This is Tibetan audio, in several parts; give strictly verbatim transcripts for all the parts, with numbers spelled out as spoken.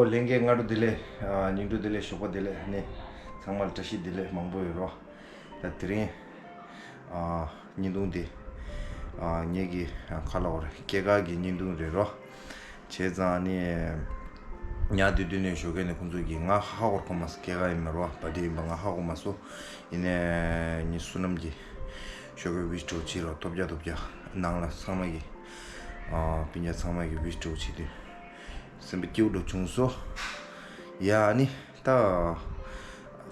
ལྷན་རྒྱས་སྔ་དྲོ་བདེ་ལེགས། ཨ། སྙིང་དྲོ་བདེ་ལེགས། ཞོགས་པ་བདེ་ལེགས། ནི་ཚང་མ་ལ་བཀྲ་ཤིས་བདེ་ལེགས་མང་པོ་ཡོད་རོགས། ད་དེ་རིང་ཨ་བརྙན་ཐུང་འདི་ཨ་ངེད་ཀྱི་ཨ་ཁ་ལ་བར་སྐྱེས་སྐར་གྱི་བརྙན་ཐུང་རེད་རོགས། བྱས་ཙང་ནི་ཉག་དུས་དུས་ནས་ཞོགས་ཀས་ནས་ཁོང་ཚོ་གིས་ང་ཧ་གོ་གོ་མ་སོང་། སྐྱེས་སྐར་ཡིན་མ་རོགས། བར་ཌེ་ཡིན་པ་ང་ཧ་གོ་མ་སོང་། ཡིན་ནའི་ངའི་བསོད་ནམས་ཀྱིས་ཞོགས་ཀས་ཝིཤ་འདྲ་བོ་བྱས་རོགས། ཐོབ་རྒྱ་ཐོབ་རྒྱ་ནང་ལ་ཚང་མ་གིས་ཨ་སྤུན་ཀྱག་ཚང་མ་གིས་ཝིཤ་འདྲ་བོ་བྱས་དུས་སེམས་པ་སྐྱིད་པོ་འདྲ་བོ་བྱུང་སོང་། ཡ་ནི། ད་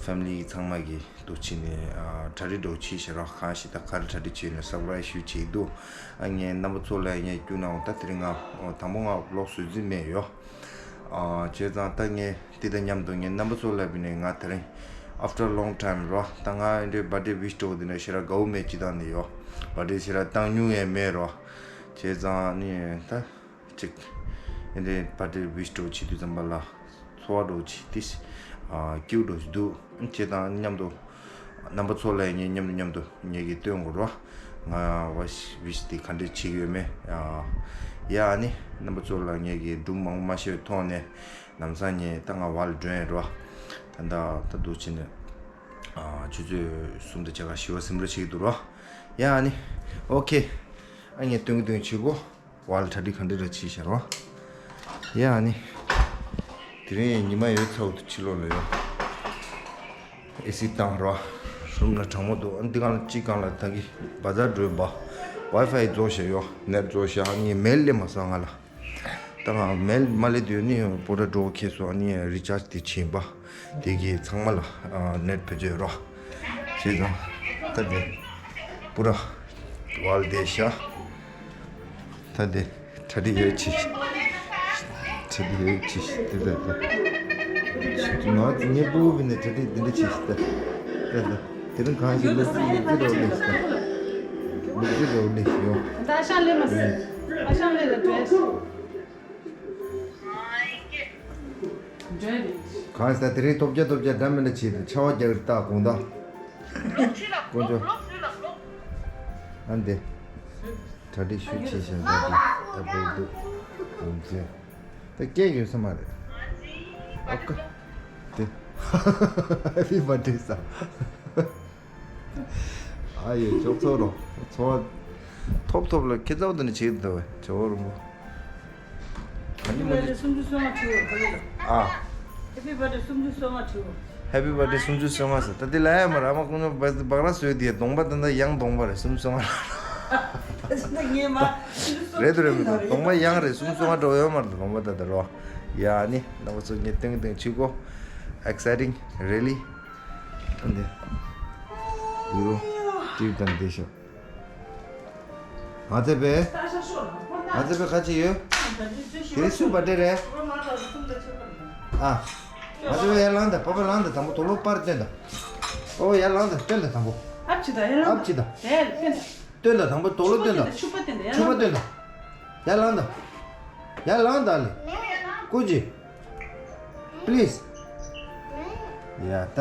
ཕེ་མི་ལི་ཚང་མ་གིས་འདུག་བྱས་ནས་ཨ་གྲ་སྒྲིག་འདྲ་བོ་བྱས་ཤག་རོགས། གང་ཞིག་ད་ག་རེ་གྲ་སྒྲིག་བྱས་ནས་སར་པ་རའི་སི་ཞུ་བྱེད་ཀྱི་འདུག། ཨ་ངས་རྣམ་པ་ཚོ་ལ་ངས་སྐྱུག་ནའང་ད་དེ་རིང་ང་དང་པོ་ང་བི་ལོག་བཟོ་རྩིས་མེད་ཡོད། ཨ་བྱས་ཙང་ད་ངས་འདི་དང་མཉམ་དུ་ངས་རྣམ་པ་ཚོ་ལ་བི་ནས་ང་དེ་རིང་after long time་རོགས། ད་ང་འདྲའི་བར་ཌེ་ཝིཤ་འདྲ་བོ་འདི་ནས་ཞེ་དྲག་དགའ་བོ་མེད་སྤྱིར་བཏང་ནས་ཡོད། བར་ཌེ་ཞེ་དྲག་བཏང་མྱོང་ཡང་མེད་རོགས། བྱས་ཙང་ནི་ད། ཅིག་ཨེ་འདྲའི་བར་ཌེ་ཝིཤ་འདྲ་བོ་བྱེད་དུས་ཙམ་པ་ལ་ཚོར་བ་འདྲ་བོ་བྱེད་དེ། ཨ་སྐྱིད་པོ་འདྲ་བོ་འདུག། བྱས་ཙང་མཉམ་དུ་རྣམ་པ་ཚོ་ལ་ངས་མཉམ་དུ་མཉམ་དུ་ངེད་ཀྱིས་སྟོན་དགོས་རོགས། ང་ཝིཤ་ཝིཤ་དེ་ག་འདྲས་བྱེད་ཀྱི་ཡོད་མེད། ཨ་ཡ་ཨ་ནི་རྣམ་པ་ཚོ་ལ་ངེད་ཀྱིས་སྒྲུང་མང་པོ་མ་བཤད་པའི་ཐོག་ནས་ལམ་སང་ངས་ད་ང་བར་ལ་འགྲོ་ཡིན་རོགས། ད་ད་ད་འདུག་བྱས་ནས་ཨ་ཆུ་ཚོད་གསུམ་དང་ཕྱེད་ཀ་བཞི་པ་ཟིན་པ་བྱེད་ཀྱི་འདུག་རོགས། ཡ་ཨ་ནི། ཨོ་ཁེ། ཨ་ངས་སྟོན་གྱི་སྟོན་གྱི་བྱེད་དགོས། བར་ལ་གྲ་སྒྲིག་ག་འདྲ་རེ་བྱས་ཤག་རོ། ཡ་ཨ་ནི། དེ་རིང་ཉི་མ་ཡོད་ཚ་བོ་འདུག། ཕྱི་ལོགས་ལ་ཡོད། ཨེ་སི་བཏང་རོ། རུམ་ལ་གྲང་མོ་འདུག། ཨ་འདི་གང་ལ་གཅིག་གང་ལ་ད་གི་བ་ཛར་འགྲོ་ཡིན་པ། ཝའི་ཕའི་རྫོགས་ཤག་ཡོ། ནེཊ་རྫོགས་ཤག། ཨ་ངས་མེལ་སླེབས་མ་སོང་ང་ལ། ད་ང་མེལ་མ་སླེབས་དུས་ནི་པོ་ཊར་འགྲོ་ཁེལ་སོང་། ཨ་ནི་རི་ཅར་ཇི་དེ་བྱིན་པ། དེ་གིས་ཚང་མ་ལ་ཨ་ནེཊ་བེད་སྤྱོད་རོགས། བྱས་ཙང་ད་དེ་པུ་ར་ཝལ་དེ་ཤ། ད་དེ་གྲ་སྒྲིག་ཡོད་ཅི། གྲ་སྒྲིག་ཡོད་ཅི་དེ་ད་ད། ང་ངའི་སྤུ་གུ་བི་ནས་གྲ་སྒྲིག་འདི་འདྲ་ཅི་ཞིག་ད་ད་ད། དེ་རིང་གང་ཞིག་ལུག་རྫི་ལུག་རྫི་རོ་ལེ་ཞིག་ད། ལུག་རྫི་རོ་ལེ་ཞིག་ཡོང་། ད་ཨ་ཤང་ལེ་མ་སི་ཨ་ཤང་ལེ་ལ་འགྲོ་ཡ་ཞིག། གང་ཟེར་དེ་རིང་ཐོབ་རྒྱ་ཐོབ་རྒྱ་འདྲ་མི་འདྲ་བྱས་ཏེ་ཆར་པ་རྒྱག་གི་རེད། ད་དགོང་དག་དཀོན་མཆོག། ཨ་འདི་གྲ་སྒྲིག་ཞུ་བྱས་བཞག་ད་འདི་ཨ་བོ་འདུག་ཡོང་ཚེ་ད་སྐད་ཡོད་ས་མ་རེད། ཨོ་ཀ་དེ་ཧེ་པི་བར་ཌེ་ས། ཨ་ཡེ་ཅོག་ཚོགས་རོ། ཚོགས་ཐོབ་ཐོབ་ལ་ཁེ་ཚ་བོ་དེ་ནས་བྱེད་ཀྱི་འདུག་བས་ཇོ་བོ་རིན་པོ། ཨ་ནི་མ་ཧེ་པི་བར་ཌེ་སུམ་ཅུ་སོ་ལྔ་བྲིས་འོ་ཁ་ལོ། ཨ། ཧེ་པི་བར་ཌེ་སུམ་ཅུ་སོ་ལྔ་ཟེར། ད་དེ་ལ་ཡ་མ་ར་མ་ཁོང་ཚོ་བ་སྦག་ར་བཟོས་དེ་གདོང་པ་ད་ད་ཡང་གདོང་པ་རེད་སུམ་ཅུ་སོ་ལྔ་ར། ད་ངས་མ་སུམ་ཅུ་སོ་རེད་དུ་རེད་མི་འདུག་གདོང་པ་ཡང་རེད་སུམ་ཅུ་སོ་ལྔ་འགྲོ་ཡོད་མ་རེད་གདོང་པ་ད་ད་རོ། ཡ་ཨ་ནི་ནང་པ་ཚོ་ངས་སྟོན་གྱི་སྟོན་གྱི་བྱེད་གོ། Exciting really. འདི་ཡུ་རོ་ཏིབ་དང་འདི་ཤོག། ང་ཚེ་བེ། ང་ཚེ་བེ་ཁ་ཅི་ཡོད། དེ་རིང་སུ་བར་ཌེ་རེད། ཨ། ང་ཚེ་བེ་ཡར་ལངས་དང་པ་པ་ལངས་དང་དང་པོ་དོ་ལོ་པར་སྟོན་དང་། པ་པ་ཡར་ལངས་དང་སྟོན་དང་དང་པོ། ཨབ་ཅི་དང་ཡར་ལངས་ཨབ་ཅི་དང་། དང་། སྟོན་དང་དང་པོ་དོ་ལོ་སྟོན་དང་། ཕྱུ་པ་སྟོན་དང་ཕྱུ་པ་སྟོན་དང་། ཡར་ལངས་དང་། ཡར་ལངས་དང་ལེ། ཀུ་ཅི། Please. ཡ་ད།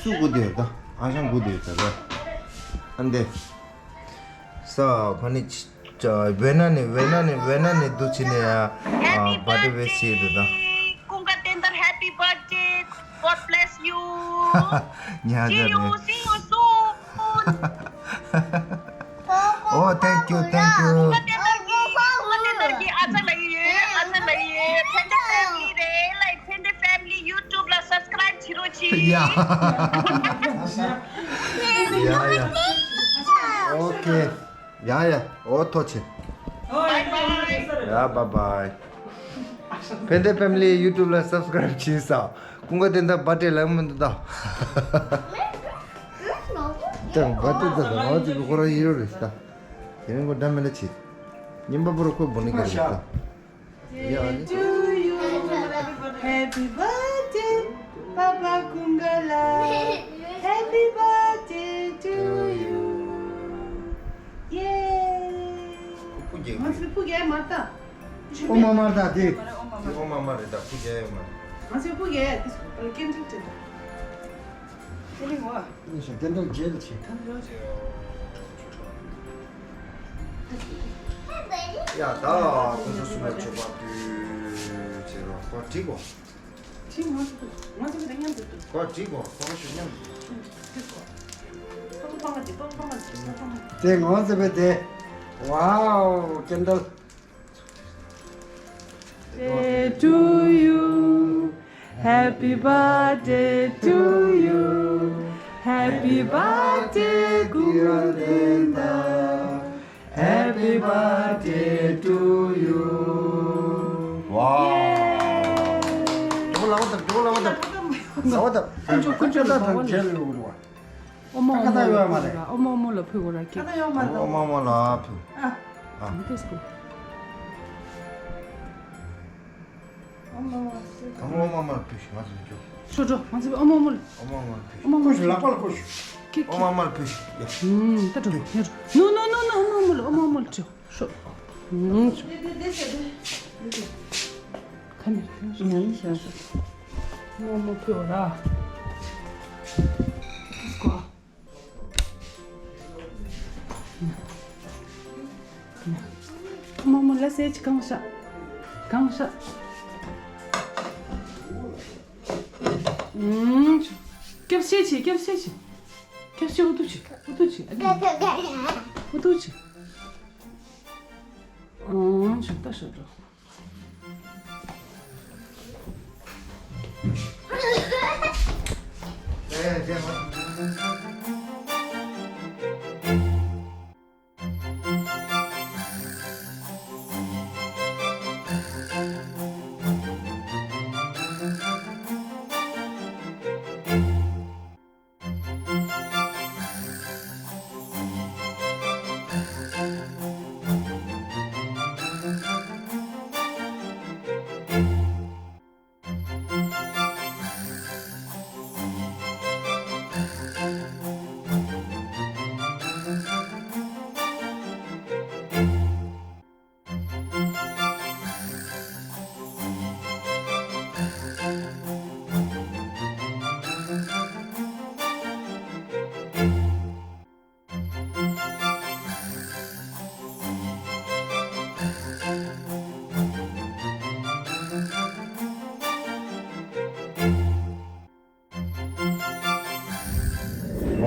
སུ་སྒུག་བསྡད་ཡོད་ད། ཨ་ཞང་སྒུག་བསྡད་ཡོད་ད་ར། ཨ་འདི། ས་ཕ་ནི་ཅ་བེ་ན་ནི་བེ་ན་ནི་བེ་ན་ནི་འདུག་ཅི་ནི་ཡ། ཨ་བར་ཌེ་ཝིཤ་བྱེད་ཡོད་ད། ཀུན་དགའ་བསྟན་དར། Happy birthday. God bless you. ཉ་See ཇ་you, ནི། See you soon. Oh, thank you, thank you. ཀུན་དགའ་བསྟན་དར་གྱི་ཀུན་དགའ་བསྟན་དར་གྱི་ཨ་ཅག་ལ་ཡོད། ཨ་ཅག་ལ་ཡོད། ཕན་བདེ་ཕེ་མི་ལི་རེད་ལ། ཕན་བདེ་ཕེ་མི་ལི་ཡུ་ཊུབ་ལ་སབ་སི་ཀ་རའིབ་བྱེད་རོགས་གྱིས། ཡ། ཡ་ཡ། ཨོ་ཁེ། ཡ་ཡ། ཨོ་ཐུགས་རྗེ་ཆེ། Bye bye. ཡ་བཱའི་བཱའི། ཕན་བདེ་ཕེ་མི་ལི་ཡུ་ཊུབ་ལ་སབ་སི་ཀ་རའིབ་བྱེད་ས། ཀུན་དགའ་བསྟན་དར་བར་ཌེ་ལ་མི་འདུག་ད། ད་བར་ཌེ་ད་ད་ང་ཅིག་གི་ཁོ་རང་ཡིན་རོགས་རེད་ད། དེ་རིང་ཁོ་འདྲ་མི་འདྲ་བྱེད། ཉིན་པ་པོ་ར་ཁོ་བུ་ནི་ག་རེད་ད། ཡ་ནི། To you. Happy birthday, Papa Kungala. Happy birthday to you. Yay. ཁོ་སྤུ་རྒྱལ་ང་ཚོའི་སྤུ་རྒྱལ་མ་ད། ཨོ་མ་མ་ད་དེ། ཨོ་མ་མ་རེད་ད་སྤུ་རྒྱལ་ཡོད་མ་རེད། ང་ཚོའི་སྤུ་རྒྱལ་དེ་སུ་པར་ཀེན་ཌིལ་དེ་ད། དེ་རིང་བ། ཡ་ད་ཁོང་ཚོ་གསུམ་ལ་མཆོད་པ་ཕུལ་བྱས། ཁོ་བྲིས་གོ། བྲིས་ང་ཚོ་ང་ཚོ་གི་མཉམ་དུ་འདུག་ཁོ་བྲིས་གོ་ཁོ་ཁོ་ཞུ་མཉམ་དུ། བྲིས་གོ་ཁོ་ཁོ་པང་ལ་བྲིས་ཁོ་ཁོ་པང་ལ་བྲིས་ཁོ་པང་ལ། དེ་ངོ་ཚ་བའི་དེ། Wow, candle. Birthday to you. Happy birthday to you. Happy birthday, Gurulenda. Happy birthday to you. Wow. ཅོག་ལ་བ་དང་ཅོག་ལ་བ་དང་ཟ་བ་དང་། ཁོ་ཅོག་ཁོ་ཅོག་ལ་དང་ཁྱེད་ལ་ཡོད་རེད་བ། ཨོ་མ་ཨོ་མ་ལ་ཕུལ་དགོས་ར། ཨོ་མ་ཨོ་མ་ལ་ཕུལ་དགོས་ར་ཀི། ཨོ་མ་ཨོ་མ་ལ་ཕུལ། ཨ། ཨ། མི་ཏེས་ཀོ། ཨོ་མ་ཨོ་མ་ལ་ཕུལ་ཞིག་ང་ཚོ་མི་ཅོག་ཤོ་ཅོག་ང་ཚོ་ཨོ་མ་ཨོ་མ་ལ། ཨོ་མ་ཨོ་མ་ལ་ཕུལ་ཞིག་ཨོ་མ་ཨོ་མ་ལ་ཕུལ་ཞིག་ཀི་ཀི། ཨོ་མ་ཨོ་མ་ལ་ཕུལ་ཞིག་ཡ། ཧུམ། ད་ཅོག་ཡ་ཅོག་ནོ་ནོ་ནོ་ནོ་ཨོ་མ་ཨོ་མ་ལ་ཨོ་མ་ཨོ་མ་ལ་ཅོག་ཤོ། ཧུམ། ཁ་ནས་ཉམས་ཤར། མོག་མོག་ཕུལ་བ་ར། ཀིས་ཀོ། མོག་མོག་ལ་སེ་ཅི་གང་ཤ། གང་ཤ། ཨུམ། སྐྱབས་སེ་ཆི་སྐྱབས་སེ་ཆི། སྐྱབས་སེ་ཨུ་ཏུ་ཆི་ཨུ་ཏུ་ཆི་ཨ་ཏི། ཨུ་ཏུ་ཆི། ཨང་ཞུ་ད་ཞུ་རོ།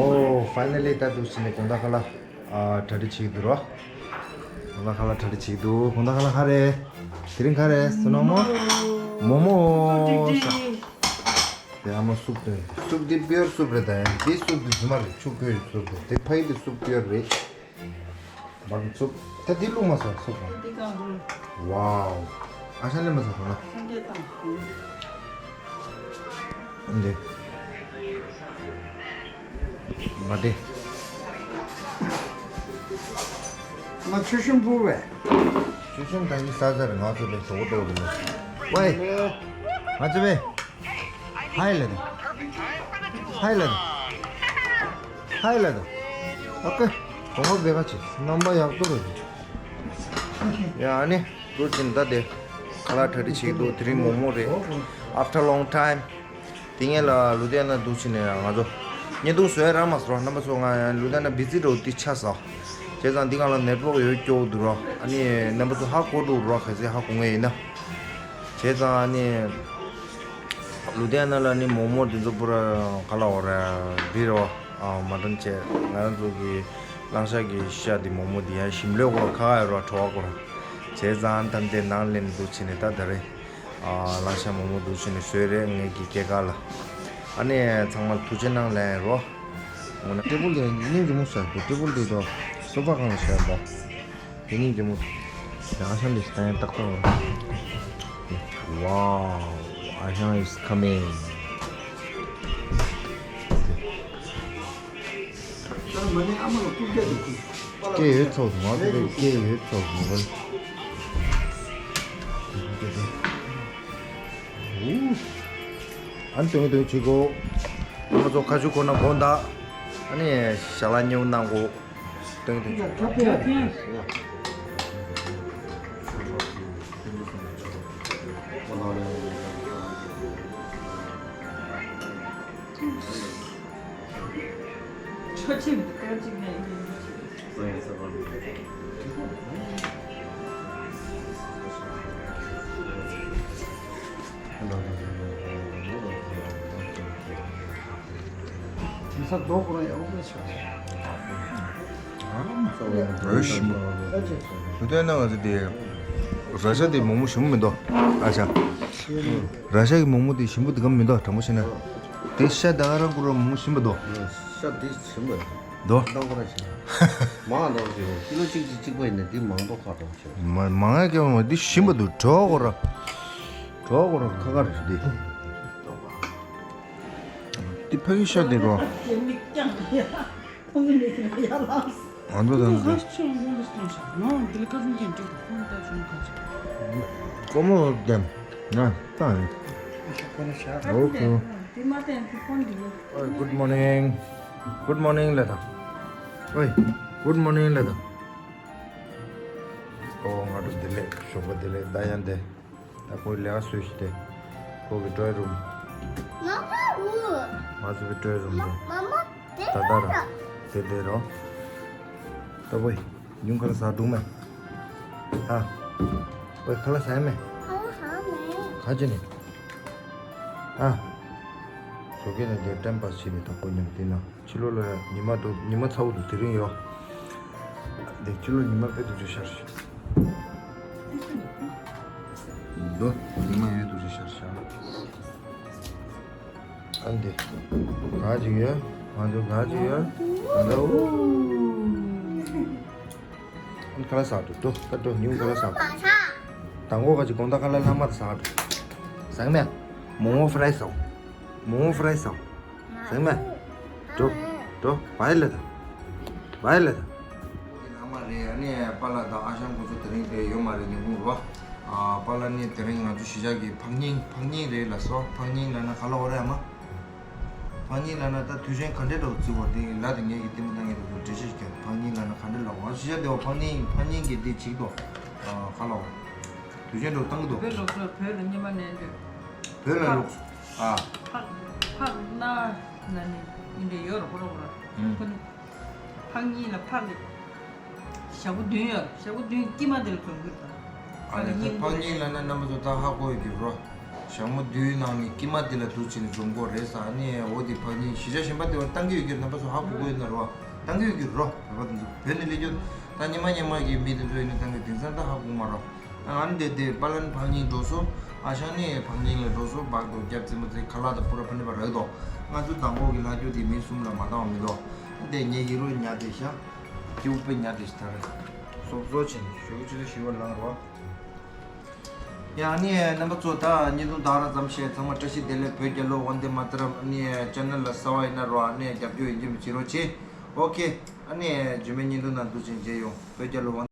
ཨོ། ཕའི་ནལ་ལི་ད་འདུག་སེ་ནས་དགོང་དག་ཁ་ལག་ཨ་གྲ་སྒྲིག་བྱེད་ཀྱི་འདུག་རོ། དགོང་དག་ཁ་ལག་གྲ་སྒྲིག་བྱེད་ཀྱི་འདུག་དགོང་དག་ཁ་ལག་ག་རེ། དེ་རིང་ག་རེ་བསོད་ནམས་མོ། མོ་མོ། དེ་ཨ་མ་སུབ་དེ། སུབ་དེ་པིའོར་སུབ་རེད་ད། དེ་སུབ་དེ་རྫུན་མ་རེད། ཆུ་ཁོལ་སུབ་དེ། དེ་ཕ་ཡི་དེ་སུབ་པིའོར་རེད། མར་ཚུགས། ད་འདི་བླུགས་མ་ཚར་ཚུགས། འདི་གང་བླུགས། ཝའོ། ཨ་ཤ་ལེ་མ་ཚར་ཐོང་ན། སངས་རྒྱས་དང་། འདི། མ་དེ། ང་ཆུ་ཤུམ་ཕུ་བས། ཆུ་ཤུམ་ད་ཡི་ས་ས་རེ་ང་ཚོ་བས་དོག་དོག་རེ་མོ། ཝའི། ང་ཚོ་བས། ཧའི་ལ་ནི། ཧའི་ལ་ནི། ཧའི་ལ་ནི། ཨོ་ཀེ། གོང་མ་བེ་ག་ཆེ། རྣམ་པ་ཡག་པོ་རེད། ཡ་ཨ་ནི། ལོ་ཅིན་ད་དེ། ཁ་ལག་གྲ་སྒྲིག་བྱེད་ཀྱི་འདུག་དེ་རིང་མོག་མོག་རེད། After long time. དེ་སྔོན་ལ་ལུ་དྷི་ཡ་ན་འདུག་ཕྱིན་ནས་ང་ཚོ། བརྙན་ཐུང་བཟོ་ཡ་རག་མ་སོང་རྣམ་པ་ཚོ། ང་ལུ་དྷི་ཡ་ན་བི་ཛི་འགྲོ་དེ་ཆགས་སོང་། བྱས་ཙང་འདི་སྒང་ལ་ནེཊ་ཝརཀ་ཡོད་སྐྱོ་བོ་འདུག་རོ། ཨ་ནི་རྣམ་པ་ཚོ་ཧ་གོ་འགྲོ་རོ། ག་ཚོད་ཧ་གོ་ངེས་ཡིན་ན། བྱས་ཙང་ཨ་ནི། ལུ་དྷི་ཡ་ན་ལ་ནི་མོག་མོག་འདི་ཚོ་པུ་ར་ག་ལ་འོ་ར་བི་རོ། ཨ་མ་དོན་ཆེ། ང་རང་ཚོ་གི་གླང་ཤ་གི་ཤ་འདི་མོག་མོག་འདི་ཡང་ཞིམ་ལོས་གོ་ཁ་ཁ་ཡོད་རོ་བྲོ་བ་གོ་ར། བྱས་ཙང་ཐམས་ཅད་ནང་ལེན་འདུག་ཕྱིན་ནས་ད་ད་རེ། ཨ་གླང་ཤ་མོག་མོག་འདུག་ཕྱིན་ནས་བཟོས་རེད་ངེད་ཀྱི་སྐྱེས་སྐར་ལ། ཨ་ནི་ཚང་མ་ཐུགས་རྗེ་གནང་ལན་རོ། འོ་ན་ཊེ་བལ་དེ་སྙིང་རྗེ་མོ་ཟེར་དུ་ཊེ་བལ་དེ་དོ་སོ་ཕ་གང་ལ་ཟེར་དོ། དེ་ནི་རྒྱ་མོ། ཨ་ཞང་འདི་ཞིག་ཏན་ཏག་ཏག་རེད། Wow, Ashang is coming. སྐད་ཡོད་ཚོགས་མ་ཐུབ་པའི་སྐད་ཡོད་ཚོགས་མ་རེད། ཨ་ནི་དོན་དོན་བྱེད་དགོས། ང་ཚོ་ཁ་ཆུ་ཁོ་ན་དགོང་དག་ཨ་ནི་ཞལ་ལག་ཉེ་བོ་གནང་དགོས། དེང་སང་རྡོ་ཁོ་རང་ཡག་པོ་ཆགས་སོང་། འོས་ཞིམ་པོ། ལུ་ཏན་ན་བ་ཟི་དེ་ར་ཤ་དེ་མོག་མོག་ཞིམ་པོ་མི་འདུག་ཨ་ཤ། ར་ཤ་གི་མོག་མོག་དེ་ཞིམ་པོ་དེ་གམ་མི་འདུག་དྲང་པོ་བཤད་ན། དེ་ཤ་ད་ག་རང་ཁོ་རང་མོག་མོག་ཞིམ་པོ་འདུག་ཤ་དེ་ཞིམ་པོ་འདུག་ད་ཁོ་རང་ཞིམ་པོ། མང་འདུག་ཞིམ་པོ་ཀི་ལོ་གཅིག་གཅིག་གཅིག་པ་ཡིན་ན་དེ་མང་འདུག་ཁ་གྲོང་ཞིམ་པོ། མ་མང་ང་སྐྱེ་བ་མ་དེ་ཞིམ་པོ་འདུག་བྲོ་བ་ཁོ་རང་། བྲོ་བ་ཁོ་རང་ཁ་ཁ་རེད་དེ། དེ་ཕ་གི་ཤ་དེ་གོ། ང་ཚོ་དང་དེ། ཀོ་མོ་ལོག་ལྡེམ། ང་ལྟ་ཡིན། ཨོ་ཁེ། Good morning. Good morning ལ་དང་། ཨོའི། Good morning ལ་དང་། ཨོ་ང་ཚོ་བདེ་ལེགས། ཞོགས་པ་བདེ་ལེགས། ད་ཡང་བདེ། ད་ཁོའི་ལས་ཀ་སུས་ཤི་སྟེ། ཁོ་གི་ཌོ་རུམ། མ་མ་འུ། ང་ཚོ་གི་ཌོ་རུམ་མ་རེད། མ་མ་དེ་ད་ད་ར། ར། དེ་དེ་རོ། ད་བོའི། ཉུང་ཁ་ལ་ཟ་འདུག་མེ། ཨ། བོའི་ཁ་ལ་ཟ་ཡ་མེ། ཁ་ལ་ཧ་མེ། ཁ་ཅི་ནི། ཨ། ཞོགས་ཀས་ནས་དེ་ཊེམ་པ་སི་བྱས་ནས་ད་ཁོ་མཉམ་དེ་ན། ཕྱི་ལོགས་ལ་ཉི་མ་འདུག་ཉི་མ་ཚ་བོ་འདུག་དེ་རིང་ཡོད། འདི་ཕྱི་ལོགས་ཉི་མ་དཔེ་འདུག་ཅེས་ཤར་ཤག་འདུག་ཉི་མ་ཡོད་འདུག་ཅེས་ཤར་ཤག་ཨ་འདི། ག་ཅིག་ཡོད། ང་ཚོ་ག་ཅིག་ཡོད། ད་ལྟ་འུ། ཨ་ཁ་ལག་ཟ་འགྲོ། འགྲོ་ད་འགྲོ། ཉིན་ཁ་ལག་ཟ་འགྲོ། དང་པོ་ག་ཅིག་དགོང་དག་ཁ་ལག་ལྷག་མ་ཟ་འགྲོ། ཟ་གི་མེད། མོག་མོག་ཧྥ་རའི་ཟ། མོག་མོག་ཧྥ་རའི་ཟ། ཟ་གི་མེད། འགྲོ། འགྲོ། བའི་ལེ་ད། བའི་ལེ་ད། ལྷག་མ་རེད། ཨ་ནི་པཱ་ལགས་དང་ཨ་ཞང་ཁོ་ཚོ་དེ་རིང་དེ་ཡོད་མ་རེད། ཉིན་གུང་རོ། ཨ། པཱ་ལགས་ནི་དེ་རིང་ང་ཚོ་གཞིས་ཆགས་ཀྱི་ཕག་རྙིང་། ཕག་རྙིང་རེད་ལགས་སོ། ཕག་རྙིང་ལབ་ན་ག་ལབ་དགོས་རེད་ཨ་མ། ཕག་རྙིང་ལབ་ན་ད་དུས་ཆེན་ག་འདྲས་འདྲ་བོ་བརྩི་དགོས་དེ་ལབ་དེ་ངས་ཀྱི་ལྟད་མོ་ལྟ་མཁན་དེ་ཚོར་འགྲེལ་བཤད་བརྒྱབ། ཕག་རྙིང་ལབ་ན་ག་འདྲས་ལབ་དགོས། ང་ཚོ་གཞིས་ཆགས་དེ་བ་ཕག་རྙིང་། ཕག་རྙིང་གི་དེ་བྱེད་དོ། ཨ། ག་ལབ་དགོས། དུས་ཆེན་འདྲ་བོ་བཏང་གི་འདུག་བོད་ལུགས་སྲོལ། བོད་ལ་སྔོན་མ་ནས་འདུག་བོད་ལ་ལུགས། ཨ། ཕག་ཕག་ན་ན་ནི་འདི་འདྲས་ཡོད་རེད། ཁོ་རང་ཁོ་རང་། ཨུམ། ཁོ་ནི། ཕག་རྙིང་ལ་ཕག་གི་ཞག་པོ་བདུན་ཡོད། ཞག་པོ་བདུན་དཀྱིལ་མ་དེ་ལ་འཛོམས་ཀྱི་རེད། ཨ་ནི་ད་ཕག་རྙིང་ལབ་ན་རྣམ་པ་ཚོ་ད་ཧ་གོ་ཡོད་ཀྱི་རོ། ཞག་མོ་བདུན་ནང་ནས་དཀྱིལ་མ་དེ་ལ་འདུག་བྱས་ནས་འཛོམས་དགོས་རེད་ཟེར། ཨ་ནི་འོ་དེ་ཕག་རྙིང་གཞིས་ཆགས་གཞན་པ་དེ་བ་བཏང་གི་ཡོད་ཀྱི་རེད། རྣམ་པ་ཚོ་ཧ་གོ་གི་ཡོད་ན་རོ། བཏང་གི་ཡོད་ཀྱི་རོ། བོད་པ་དེ་ཚོ། བོད་ནས་སླེབས་རྒྱུ་ད་སྔོན་མ་སྔོན་མ་གི་མི་དེ་ཚོ་ཡིན་ན་བཏང་གི། དེང་སང་ད་ཧ་གོ་མ་རོ། ཨ་ནི་དེ་དེ་པཱ་ལགས་ནི་ཕག་རྙིང་འགྲོ་སོང་། ཨ་ཞང་ནི་ཕག་རྙིང་ལ་འགྲོ་སོང་། སྦག་ཏུ་རྒྱབ་རྩེད་མོ་རྩེ། ཁ་ལག་དང་པུ་ར་ཕ་ནི་པ་རག་དོ། ང་ཚོ་དང་པོ་གི་ལྷག་རྒྱུ་དེ་མི་གསུམ་ལ་མ་བཏང་བ་མི་འདུག་དེ་ངས་ཡི་རོ་ཉག་དེ་ཤ། སྐྱེ་བོ་དཔེ་ཉག་དེ་ཤ་ད་རེད། སོབ་སོ་ཆེན་ཞུ་གི་ཅི་ལ་ཞུ་བ་ལང་རོ། ཡང་ནི་རྣམ་པ་ཚོ་ད་བརྙན་ཐུང་ད་རང་ཙམ་བཤད། ཚང་མ་བཀྲ་ཤིས་བདེ་ལེགས། བོད་རྒྱལ་ལོ། ཝན་དེ་མ་ཏར། ནི་ཅེ་ནལ་ལ་གསར་པ་ཡིན་ན་རོ། ཨ་ནི་རྒྱབ་སྐྱོར་ཡིན་གཅིག་མིན་གཅིག་རོགས་བྱེད། ཨོ་ཁེ། ཨ་ནི་རྗེས་མའི་བརྙན་ཐུང་ནང་འདུག་ཅིང་མཇལ་ཡོང་། བོད་རྒྱལ་ལོ། ཝན།